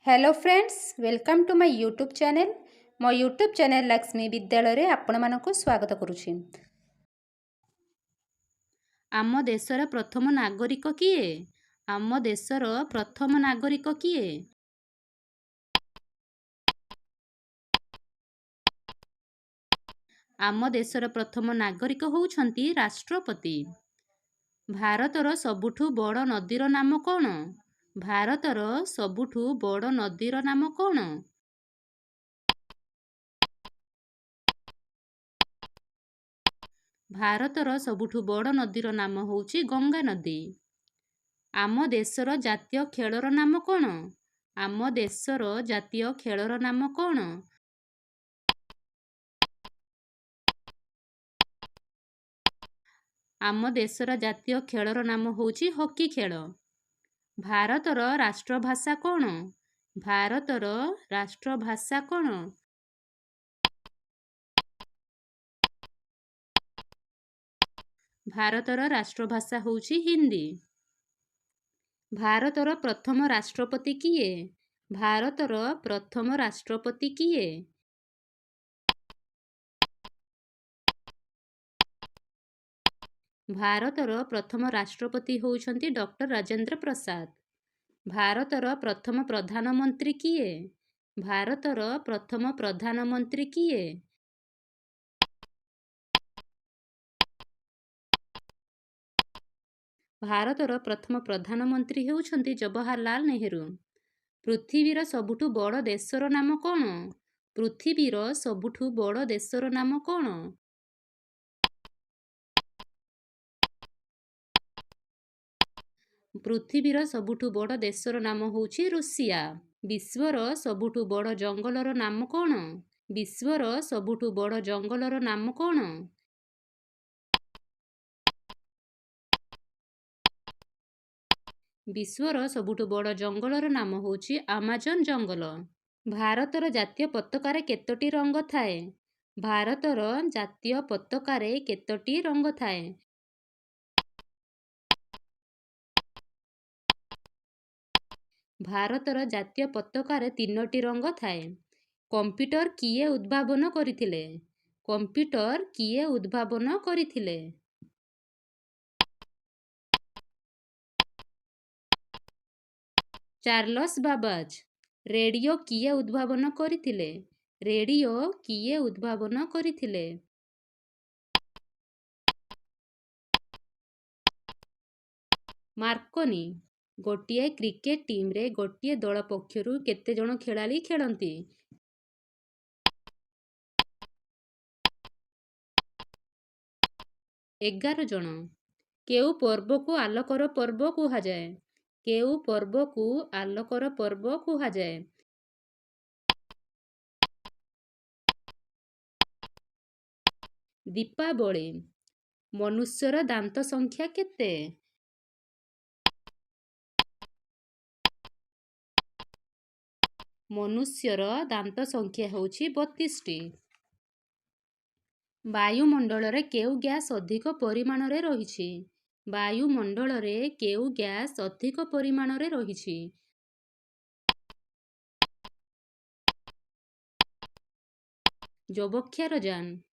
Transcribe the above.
Hello friends, welcome to my YouTube channel. ମୋ YouTube channel Lakshmi ବିଦ୍ୟାଳୟରେ ଆପଣମାନଙ୍କୁ ସ୍ୱାଗତ କରୁଛି। ଆମ ଦେଶର ପ୍ରଥମ ନାଗରିକ କିଏ? ଆମ ଦେଶର ପ୍ରଥମ ନାଗରିକ କିଏ? ଆମ ଦେଶର ପ୍ରଥମ ନାଗରିକ ହେଉଛନ୍ତି ରାଷ୍ଟ୍ରପତି। ଭାରତର ସବୁଠୁ ବଡ଼ ନଦୀର ନାମ କ'ଣ? ଭାରତର ସବୁଠୁ ବଡ଼ ନଦୀର ନାମ କ'ଣ? ଭାରତର ସବୁଠୁ ବଡ଼ ନଦୀର ନାମ ହେଉଛି ଗଙ୍ଗା ନଦୀ। ଆମ ଦେଶର ଜାତୀୟ ଖେଳର ନାମ କ'ଣ? ଆମ ଦେଶର ଜାତୀୟ ଖେଳର ନାମ କ'ଣ? ଆମ ଦେଶର ଜାତୀୟ ଖେଳର ନାମ ହେଉଛି ହକି ଖେଳ। ଭାରତର ରାଷ୍ଟ୍ରଭାଷା କ'ଣ? ଭାରତର ରାଷ୍ଟ୍ରଭାଷା କ'ଣ? ଭାରତର ରାଷ୍ଟ୍ରଭାଷା ହେଉଛି ହିନ୍ଦୀ। ଭାରତର ପ୍ରଥମ ରାଷ୍ଟ୍ରପତି କିଏ? ଭାରତର ପ୍ରଥମ ରାଷ୍ଟ୍ରପତି କିଏ? ଭାରତର ପ୍ରଥମ ରାଷ୍ଟ୍ରପତି ହେଉଛନ୍ତି ଡକ୍ଟର ରାଜେନ୍ଦ୍ର ପ୍ରସାଦ। ଭାରତର ପ୍ରଥମ ପ୍ରଧାନମନ୍ତ୍ରୀ କିଏ? ଭାରତର ପ୍ରଥମ ପ୍ରଧାନମନ୍ତ୍ରୀ କିଏ? ଭାରତର ପ୍ରଥମ ପ୍ରଧାନମନ୍ତ୍ରୀ ହେଉଛନ୍ତି ଜବାହରଲାଲ ନେହେରୁ। ପୃଥିବୀର ସବୁଠୁ ବଡ଼ ଦେଶର ନାମ କ'ଣ? ପୃଥିବୀର ସବୁଠୁ ବଡ଼ ଦେଶର ନାମ କ'ଣ? ପୃଥିବୀର ସବୁଠୁ ବଡ଼ ଦେଶର ନାମ ହେଉଛି ରୁଷିଆ। ବିଶ୍ୱର ସବୁଠୁ ବଡ଼ ଜଙ୍ଗଲର ନାମ କ'ଣ? ବିଶ୍ୱର ସବୁଠୁ ବଡ଼ ଜଙ୍ଗଲର ନାମ କ'ଣ? ବିଶ୍ୱର ସବୁଠୁ ବଡ଼ ଜଙ୍ଗଲର ନାମ ହେଉଛି ଆମାଜନ ଜଙ୍ଗଲ। ଭାରତର ଜାତୀୟ ପତାକାରେ କେତୋଟି ରଙ୍ଗ ଥାଏ? ଭାରତର ଜାତୀୟ ପତାକାରେ କେତୋଟି ରଙ୍ଗ ଥାଏ? ଭାରତର ଜାତୀୟ ପତାକାରେ ତିନୋଟି ରଙ୍ଗ ଥାଏ। କମ୍ପ୍ୟୁଟର କିଏ ଉଦ୍ଭାବନ କରିଥିଲେ? କମ୍ପ୍ୟୁଟର କିଏ ଉଦ୍ଭାବନ କରିଥିଲେ? Charles Babbage. Radio କିଏ ଉଦ୍ଭାବନ କରିଥିଲେ? ରେଡ଼ିଓ କିଏ ଉଦ୍ଭାବନ କରିଥିଲେ? ମାର୍କୋନି। ଗୋଟିଏ କ୍ରିକେଟ୍ ଟିମ୍ରେ ଗୋଟିଏ ଦଳ ପକ୍ଷରୁ କେତେ ଜଣ ଖେଳାଳି ଖେଳନ୍ତି? 11 ଜଣ। କେଉଁ ପର୍ବକୁ ଆଲୋକର ପର୍ବ କୁହାଯାଏ? କେଉଁ ପର୍ବକୁ ଆଲୋକର ପର୍ବ କୁହାଯାଏ? ଦୀପାବଳି। ମନୁଷ୍ୟର ଦାନ୍ତ ସଂଖ୍ୟା କେତେ? ମନୁଷ୍ୟର ଦାନ୍ତ ସଂଖ୍ୟା ହେଉଛି 32ଟି। ବାୟୁମଣ୍ଡଳରେ କେଉଁ ଗ୍ୟାସ୍ ଅଧିକ ପରିମାଣରେ ରହିଛି? ବାୟୁମଣ୍ଡଳରେ କେଉଁ ଗ୍ୟାସ୍ ଅଧିକ ପରିମାଣରେ ରହିଛି? ଯବକ୍ଷାରଜାନ।